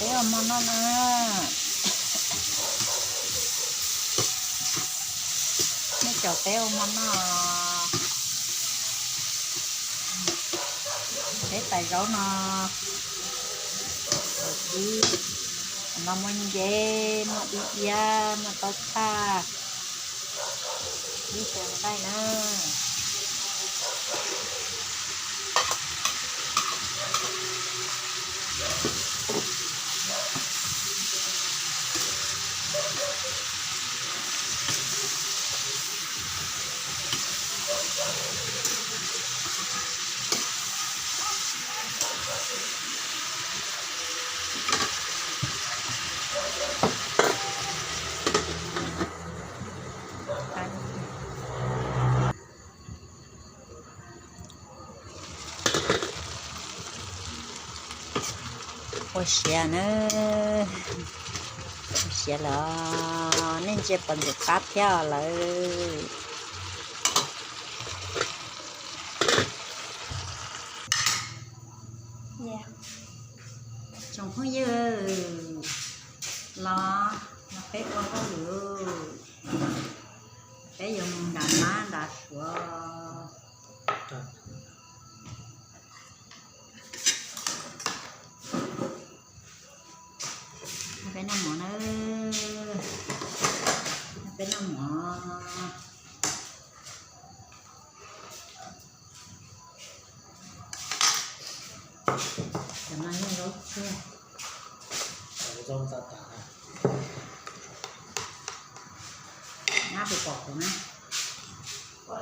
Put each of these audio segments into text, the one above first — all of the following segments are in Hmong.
Peb ua hmo noj na. Nej caum peb ua hmo noj. Peb tais zaub no, kaum tsib, no muaj nceb, muaj dib iab, muaj taub txhaj, ib xyaw nqaij na. Ua siav na, ua siav los nej ntsia puas ntxim qab thiab lawm. Tsoom phooj ywg, los peb ua hauj lwm, peb yuav mus nram mab nram suav. Peb noj mov na, peb noj mov. Cov no yog zaub tsuag. Nyab puas pom kuv na? Cov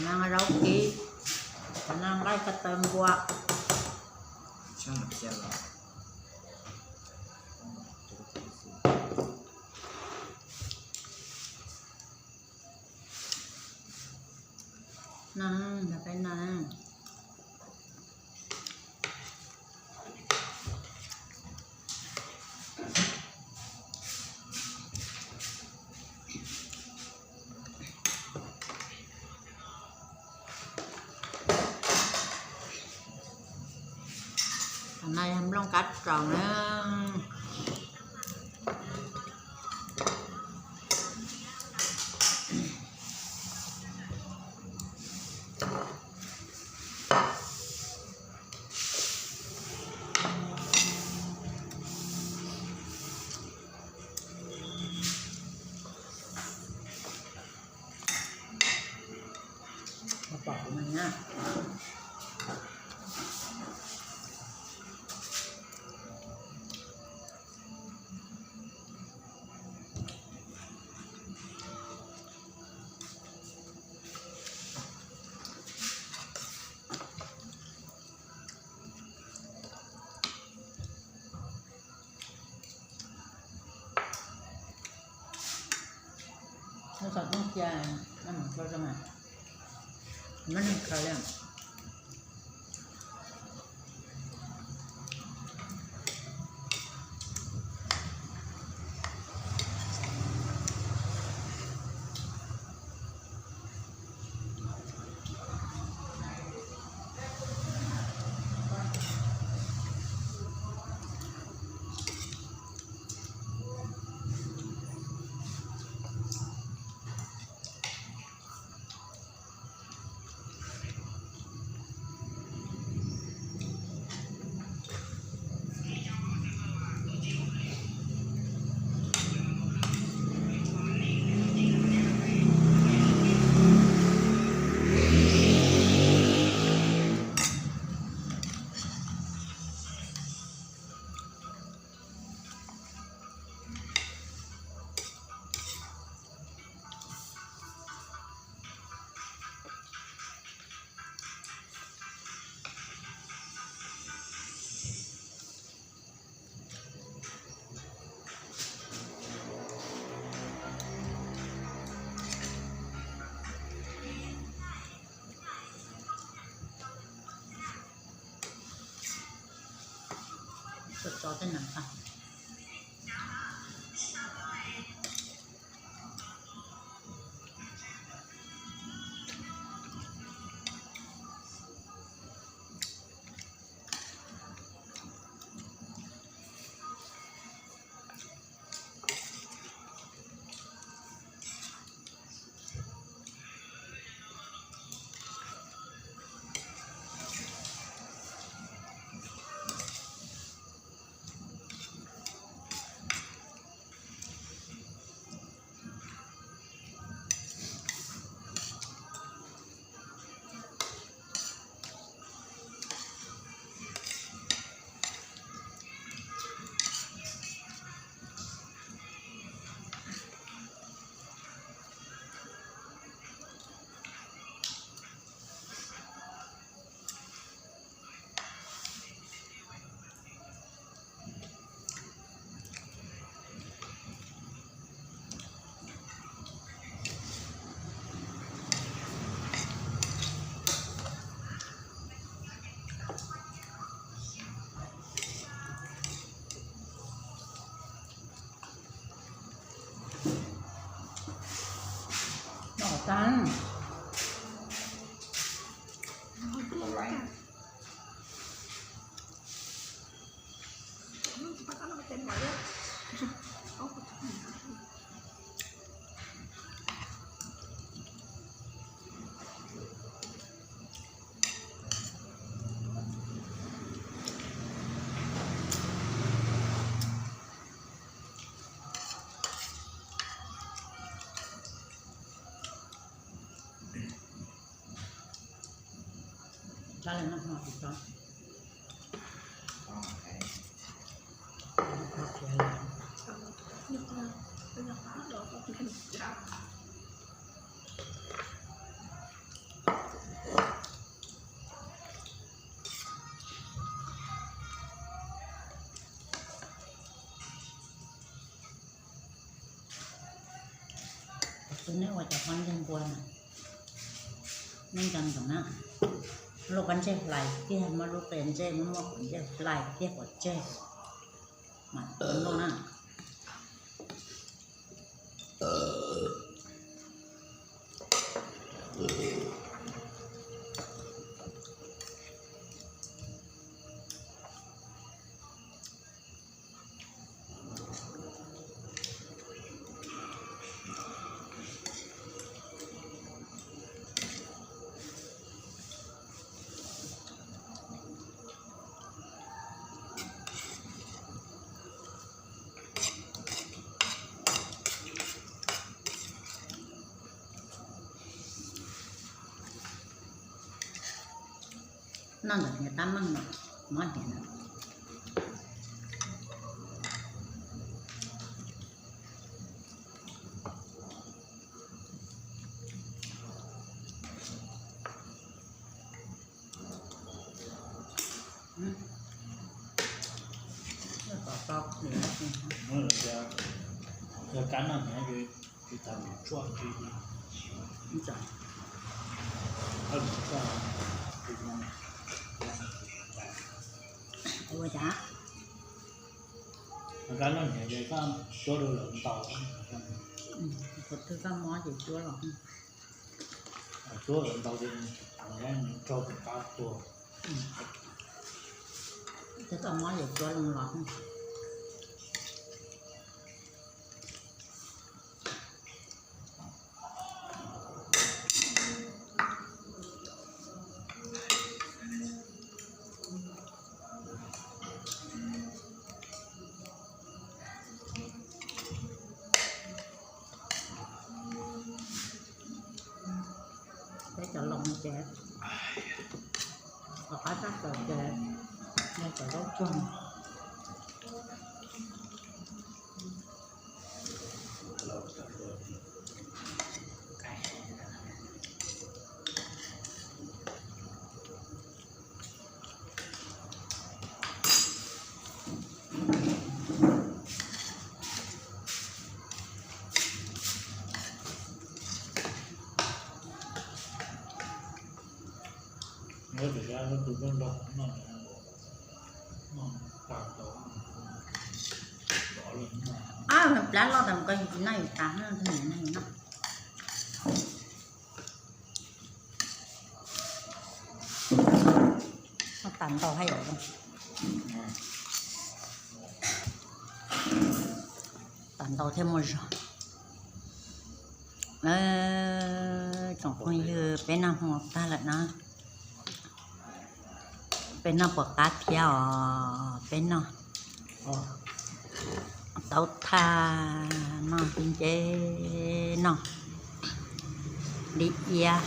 no zaub kib, cov no nqaij ko taw npua. No, peb no. Qhov no yog nplooj kab raus na. Pom kuv no na. Ua tsaus ntuj cia, noj mov tsau zoo mas, muab neeg khaws li. Tej no tag. Tus neb ua cov pob ntseg npua na, neb nco ntsoov na, lub pob ntseg hlais kiag, muab lub qe ntsej, muab muab quav ntsej hlais kiag quav tseg mam noj na. Noj ntawm hniav tab meeg no, mob hniav na. Yog kab noj hniav, tsis tas mus tshuaj tsis, mus tshuaj, ua cas? Kab noj hniav ces koj cuab rau lawv ntaus. Qhov twg koj mob ces cuab los. Cuab lawv ntaus ces raug tus kab tuag. Twg koj mob ces cuab los los. Peb cov loos no ces, tom qab sab plaws ces yog cov zaub tsuag. Tus noj nrog noj, noj tag tau. Plab loj tas mus ko yus tsis noj yus tas, noj yus noj. Noj tas ntau haj yam zoo. Tas ntau thiaj muaj zog. Tsoom phooj ywg, peb noj hmo tag lawm na. Peb noj puas qab thiab os? Peb noj taub thaj, noj ncej, noj dib iab,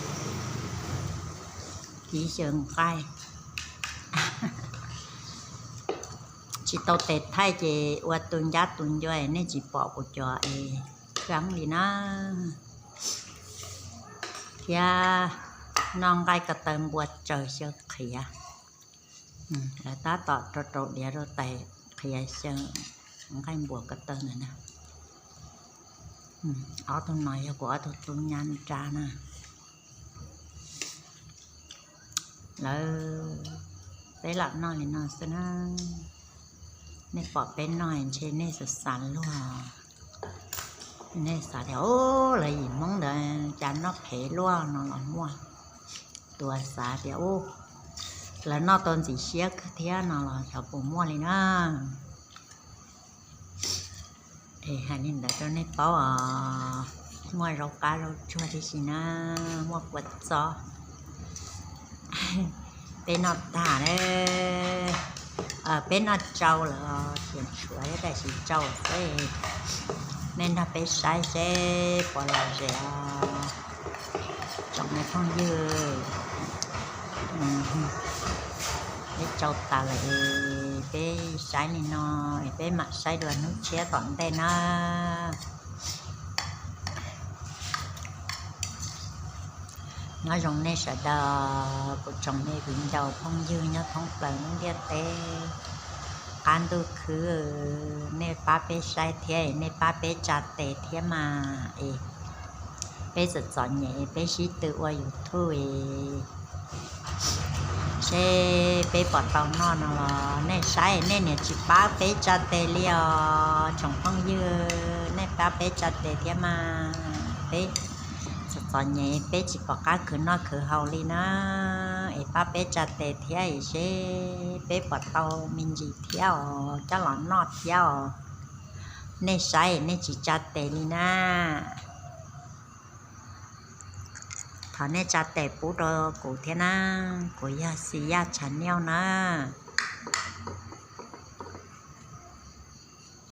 kib xyaw nqaij. Tsis tau tes thaij ces ua tus ncab tus ncua nej tsis pom kuv cov es kheeb li na. Thiab noj nqaij ko taw npua tsaws xyaw qhiav. Lawv tab tom rau rau diav rau tais qhiav xyaw nqaij npua ko taw ntawd na. Ob tug no yog kuv ob tug tub nyab nrab na. Lawv, peb lam noj li no xwb na. Nej pom peb noj ntshe nej xav xav luag, nej xav tias, Ub, lawv yim Hmoob ntawd cas noj phem luaj no los muaj. Tus xav tias, Ub, lawv noj tau ntxim siab kawg thiab no los xyov puas muaj li na. Es hais li ntawd rau nej paub os, muaj zaub qab zaub tsuag tib si na, muaj kua txob. Peb noj tag lawm, peb noj tsau lawm, tseem tshuav tab sis tsau xwb. Nej nrog peb saib seb puas lom zem os tsoom me phooj ywg. Peb tsau tas lawm es peb saib li no, es peb mam saib dua hnub tshiab tom ntej na. Nyob zoo nej sawv daws, kuv tsoom me viv ncaus phooj ywg nyob thoob plaws lub ntiaj teb, qab ntuj khwb, nej pab peb saib thiab, nej pab peb tsa tes thiab mas es peb txom txom nyem peb sib tw ua YouTube es seb peb puas tau noj no los nej saib nej niam tsis pab peb tsa tes li os tsoom phooj ywg, nej pab peb tsa tes thiab mas peb txom txom nyem peb tsis pom qab khwv noj khwv haus li na, es pab peb tsa tes thiab es seb peb puas tau me ntsis thiab os coj los noj thiab os. Nej saib nej tsis tsa tes li na. Thov nej tsa tes pub rau kuv thiab na, kuv yog Xi Yaj Tshav Niaj na.